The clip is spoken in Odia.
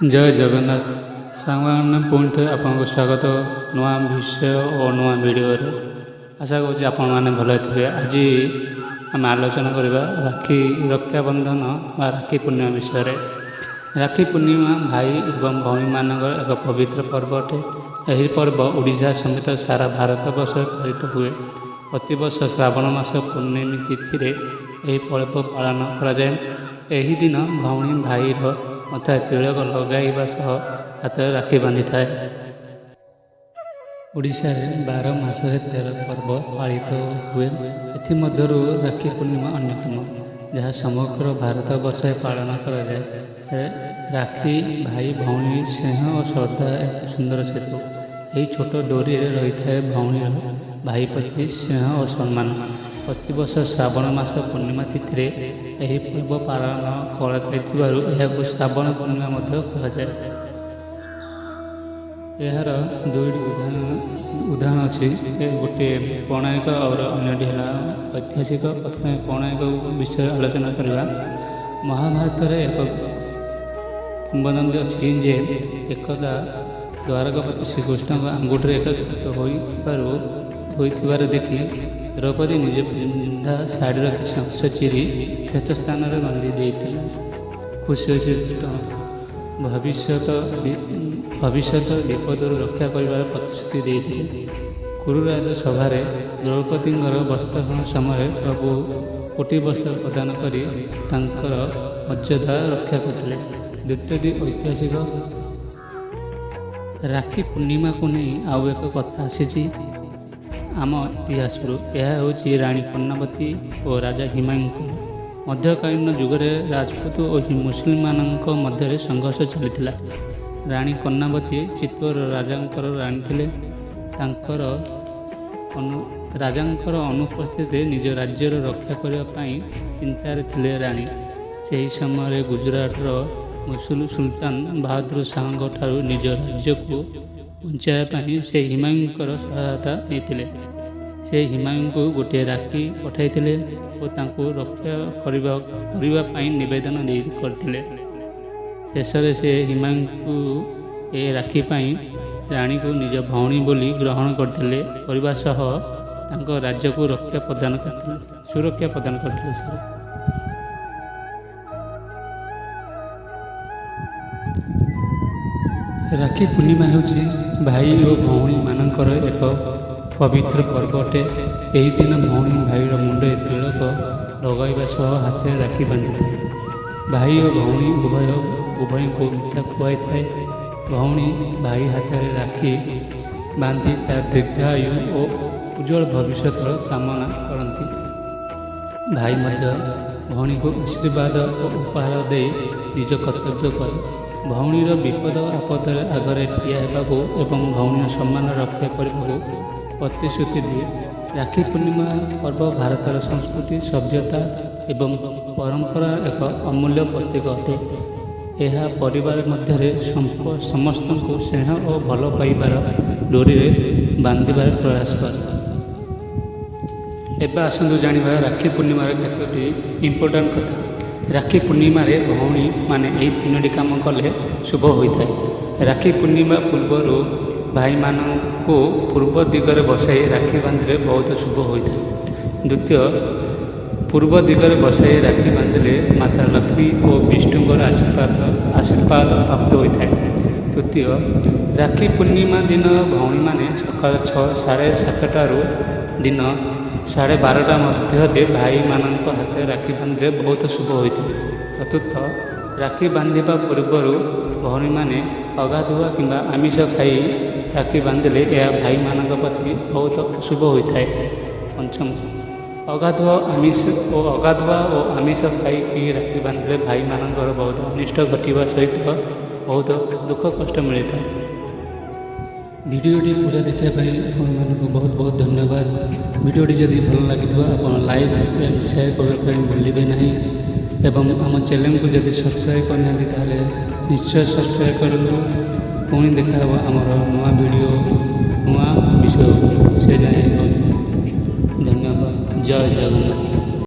ଜୟ ଜଗନ୍ନାଥ ସାଙ୍ଗମାନେ, ପୁଣି ଥରେ ଆପଣଙ୍କୁ ସ୍ୱାଗତ ନୂଆ ବିଷୟ ଓ ନୂଆ ଭିଡ଼ିଓରେ। ଆଶା କରୁଛି ଆପଣମାନେ ଭଲରେ ଥିବେ। ଆଜି ଆମେ ଆଲୋଚନା କରିବା ରାକ୍ଷୀ, ରକ୍ଷାବନ୍ଧନ ବା ରାକ୍ଷୀ ପୂର୍ଣ୍ଣିମା ବିଷୟରେ। ରାକ୍ଷୀ ପୂର୍ଣ୍ଣିମା ଭାଇ ଏବଂ ଭଉଣୀମାନଙ୍କର ଏକ ପବିତ୍ର ପର୍ବ ଅଟେ। ଏହି ପର୍ବ ଓଡ଼ିଶା ସମେତ ସାରା ଭାରତ ବର୍ଷରେ ପାଳିତ ହୁଏ। ପ୍ରତିବର୍ଷ ଶ୍ରାବଣ ମାସ ପୂର୍ଣ୍ଣିମା ତିଥିରେ ଏହି ପର୍ବ ପାଳନ କରାଯାଏ। ଏହି ଦିନ ଭଉଣୀ ଭାଇର ମଥାରେ ତିଳକ ଲଗାଇବା ସହ ହାତରେ ରାକ୍ଷୀ ବାନ୍ଧିଥାଏ। ଓଡ଼ିଶାରେ 12 ମାସରେ 13 ପର୍ବ ପାଳିତ ହୁଏ। ଏଥିମଧ୍ୟରୁ ରାକ୍ଷୀ ପୂର୍ଣ୍ଣିମା ଅନ୍ୟତମ, ଯାହା ସମଗ୍ର ଭାରତ ବର୍ଷରେ ପାଳନ କରାଯାଏ। ରାକ୍ଷୀ ଭାଇ ଭଉଣୀ ସ୍ନେହ ଓ ଶ୍ରଦ୍ଧା ଏକ ସୁନ୍ଦର ସେତୁ। ଏହି ଛୋଟ ଡୋରିରେ ରହିଥାଏ ଭଉଣୀର ଭାଇ ପ୍ରତି ସ୍ନେହ ଓ ସମ୍ମାନ। ପ୍ରତିବର୍ଷ ଶ୍ରାବଣ ମାସ ପୂର୍ଣ୍ଣିମା ତିଥିରେ ଏହି ପର୍ବ ପାଳନ କରାଯାଇଥିବାରୁ ଏହାକୁ ଶ୍ରାବଣ ପୂର୍ଣ୍ଣିମା ମଧ୍ୟ କୁହାଯାଏ। ଏହାର ଦୁଇଟି ଉଦାହରଣ ଅଛି, ଗୋଟିଏ ପୌରାଣିକ ଆଉ ଅନ୍ୟଟି ହେଲା ଐତିହାସିକ। ପ୍ରଥମେ ପୌରାଣିକ ବିଷୟରେ ଆଲୋଚନା କରିବା। ମହାଭାରତରେ ଏକ କିମ୍ବଦନ୍ତୀ ଅଛି ଯେ ଏକଦା ଦ୍ୱାରକାପତି ଶ୍ରୀକୃଷ୍ଣଙ୍କ ଆଙ୍ଗୁଠିରେ ଏକ କ୍ଷତ ହୋଇଥିବାର ଦେଖି ଦ୍ରୌପଦୀ ନିଜ ପିନ୍ଧା ଶାଢ଼ୀର କିଛି ଅଂଶ ଚିରି କ୍ଷତ ସ୍ଥାନରେ ବାନ୍ଧି ଦେଇଥିଲା। ଖୁସି ହୋଇ ଶ୍ରୀକୃଷ୍ଣ ଭବିଷ୍ୟତ ବିପଦରୁ ରକ୍ଷା କରିବାର ପ୍ରତିଶ୍ରୁତି ଦେଇଥିଲେ। କୁରୁରାଜ ସଭାରେ ଦ୍ରୌପଦୀଙ୍କର ବସ୍ତ୍ରହରଣ ସମୟରେ ପ୍ରଭୁ କୋଟି ବସ୍ତ୍ର ପ୍ରଦାନ କରି ତାଙ୍କର ମର୍ଯ୍ୟାଦା ରକ୍ଷା କରିଥିଲେ। ଦ୍ୱିତୀୟଟି ଐତିହାସିକ। ରାକ୍ଷୀ ପୂର୍ଣ୍ଣିମାକୁ ନେଇ ଆଉ ଏକ କଥା ଆସିଛି ଆମ ଇତିହାସରୁ। ଏହା ହେଉଛି ରାଣୀ କର୍ଣ୍ଣାବତୀ ଓ ରାଜା ହିମାୟୁଙ୍କର। ମଧ୍ୟକାଳୀନ ଯୁଗରେ ରାଜପୁତ ଓ ମୁସଲିମମାନଙ୍କ ମଧ୍ୟରେ ସଂଘର୍ଷ ଚାଲିଥିଲା। ରାଣୀ କର୍ଣ୍ଣାବତୀ ଚିତ୍ତୋର ରାଜାଙ୍କର ରାଣୀ ଥିଲେ। ତାଙ୍କର ରାଜାଙ୍କର ଅନୁପସ୍ଥିତିରେ ନିଜ ରାଜ୍ୟର ରକ୍ଷା କରିବା ପାଇଁ ଚିନ୍ତାରେ ଥିଲେ ରାଣୀ। ସେହି ସମୟରେ ଗୁଜରାଟର ମୁସଲ ସୁଲତାନ ବାହାଦୁର ଶାହଙ୍କ ଠାରୁ ନିଜ ରାଜ୍ୟକୁ ବଞ୍ଚାଇବା ପାଇଁ ସେ ହିମାୟୁଙ୍କର ସହାୟତା ନେଇଥିଲେ। ସେ ହିମାୟୁଙ୍କୁ ଗୋଟିଏ ରାକ୍ଷୀ ପଠାଇଥିଲେ ଓ ତାଙ୍କୁ ରକ୍ଷା କରିବା ପାଇଁ ନିବେଦନ ଦେଇ କରିଥିଲେ। ଶେଷରେ ସେ ହିମାୟୁଙ୍କୁ ଏ ରାକ୍ଷୀ ପାଇଁ ରାଣୀକୁ ନିଜ ଭଉଣୀ ବୋଲି ଗ୍ରହଣ କରିଥିଲେ, କରିବା ସହ ତାଙ୍କ ରାଜ୍ୟକୁ ରକ୍ଷା ପ୍ରଦାନ କରିଥିଲେ, ସୁରକ୍ଷା ପ୍ରଦାନ କରିଥିଲେ ସେ। ରାକ୍ଷୀ ପୂର୍ଣ୍ଣିମା ହେଉଛି ଭାଇ ଓ ଭଉଣୀମାନଙ୍କର ଏକ ପବିତ୍ର ପର୍ବ ଅଟେ। ଏହି ଦିନ ଭଉଣୀ ଭାଇର ମୁଣ୍ଡରେ ତିଳକ ଲଗାଇବା ସହ ହାତରେ ରାକ୍ଷୀ ବାନ୍ଧିଥାଏ। ଭାଇ ଓ ଭଉଣୀ ଉଭୟ ଉଭୟଙ୍କୁ ମିଠା ଖୁଆଇଥାଏ। ଭଉଣୀ ଭାଇ ହାତରେ ରାକ୍ଷୀ ବାନ୍ଧି ତା ଦୀର୍ଘାୟୁ ଓ ଉଜ୍ଜଳ ଭବିଷ୍ୟତର କାମନା କରନ୍ତି। ଭାଇ ମଧ୍ୟ ଭଉଣୀକୁ ଆଶୀର୍ବାଦ ଓ ଉପହାର ଦେଇ ନିଜ କର୍ତ୍ତବ୍ୟ କରେ। ଭଉଣୀର ବିପଦ ଆପଦରେ ଆଗରେ ଠିଆ ହେବାକୁ ଏବଂ ଭଉଣୀର ସମ୍ମାନ ରକ୍ଷା କରିବାକୁ ପ୍ରତିଶ୍ରୁତି ଦିଏ। ରାକ୍ଷୀ ପୂର୍ଣ୍ଣିମା ପର୍ବ ଭାରତର ସଂସ୍କୃତି, ସଭ୍ୟତା ଏବଂ ପରମ୍ପରାର ଏକ ଅମୂଲ୍ୟ ପ୍ରତୀକ ଅଟେ। ଏହା ପରିବାର ମଧ୍ୟରେ ସମସ୍ତଙ୍କୁ ସ୍ନେହ ଓ ଭଲ ପାଇବାର ଡୋରିରେ ବାନ୍ଧିବାର ପ୍ରୟାସ କରେ। ଏବେ ଆସନ୍ତୁ ଜାଣିବା ରାକ୍ଷୀ ପୂର୍ଣ୍ଣିମାର କେତୋଟି ଇମ୍ପୋର୍ଟାଣ୍ଟ କଥା। ରାକ୍ଷୀ ପୂର୍ଣ୍ଣିମାରେ ଭଉଣୀମାନେ ଏହି ତିନୋଟି କାମ କଲେ ଶୁଭ ହୋଇଥାଏ। ରାକ୍ଷୀ ପୂର୍ଣ୍ଣିମା ପୂର୍ବରୁ ଭାଇମାନଙ୍କୁ ପୂର୍ବ ଦିଗରେ ବସାଇ ରାକ୍ଷୀ ବାନ୍ଧିଲେ ବହୁତ ଶୁଭ ହୋଇଥାଏ। ଦ୍ୱିତୀୟ, ପୂର୍ବ ଦିଗରେ ବସାଇ ରାକ୍ଷୀ ବାନ୍ଧିଲେ ମାତା ଲକ୍ଷ୍ମୀ ଓ ବିଷ୍ଣୁଙ୍କର ଆଶୀର୍ବାଦ ପ୍ରାପ୍ତ ହୋଇଥାଏ। ତୃତୀୟ, ରାକ୍ଷୀ ପୂର୍ଣ୍ଣିମା ଦିନ ଭଉଣୀମାନେ ସକାଳ 7:30ରୁ ଦିନ 12:30 ମଧ୍ୟରେ ଭାଇମାନଙ୍କ ହାତରେ ରାକ୍ଷୀ ବାନ୍ଧିଲେ ବହୁତ ଶୁଭ ହୋଇଥାଏ। ଚତୁର୍ଥ, ରାକ୍ଷୀ ବାନ୍ଧିବା ପୂର୍ବରୁ ଭଉଣୀମାନେ ଅଗାଧୁଆ କିମ୍ବା ଆମିଷ ଖାଇ ରାକ୍ଷୀ ବାନ୍ଧିଲେ ଏହା ଭାଇମାନଙ୍କ ପ୍ରତି ବହୁତ ଅଶୁଭ ହୋଇଥାଏ। ପଞ୍ଚମ, ଅଗାଧୁଆ ଓ ଆମିଷ ଖାଇକି ରାକ୍ଷୀ ବାନ୍ଧିଲେ ଭାଇମାନଙ୍କର ବହୁତ ଅନିଷ୍ଟ ଘଟିବା ସହିତ ବହୁତ ଦୁଃଖ କଷ୍ଟ ମିଳିଥାଏ। ଭିଡ଼ିଓଟି ପୁରା ଦେଖିବା ପାଇଁ ଆପଣମାନଙ୍କୁ ବହୁତ ବହୁତ ଧନ୍ୟବାଦ। ଭିଡ଼ିଓଟି ଯଦି ଭଲ ଲାଗିଥିବ, ଆପଣ ଲାଇକ୍ ଆଣ୍ଡ ସେୟାର କରିବା ପାଇଁ ଭୁଲିବେ ନାହିଁ ଏବଂ ଆମ ଚ୍ୟାନେଲକୁ ଯଦି ସବସ୍କ୍ରାଇବ୍ କରିନାହାନ୍ତି, ତାହେଲେ ନିଶ୍ଚୟ ସବସ୍କ୍ରାଇବ୍ କରନ୍ତୁ। ପୁଣି ଦେଖା ହେବ ଆମର ନୂଆ ଭିଡ଼ିଓ, ନୂଆ ବିଷୟ ଉପରେ। ସେ ଯାଏଁ ରହୁଛି। ଧନ୍ୟବାଦ। ଜୟ ଜଗନ୍ନାଥ।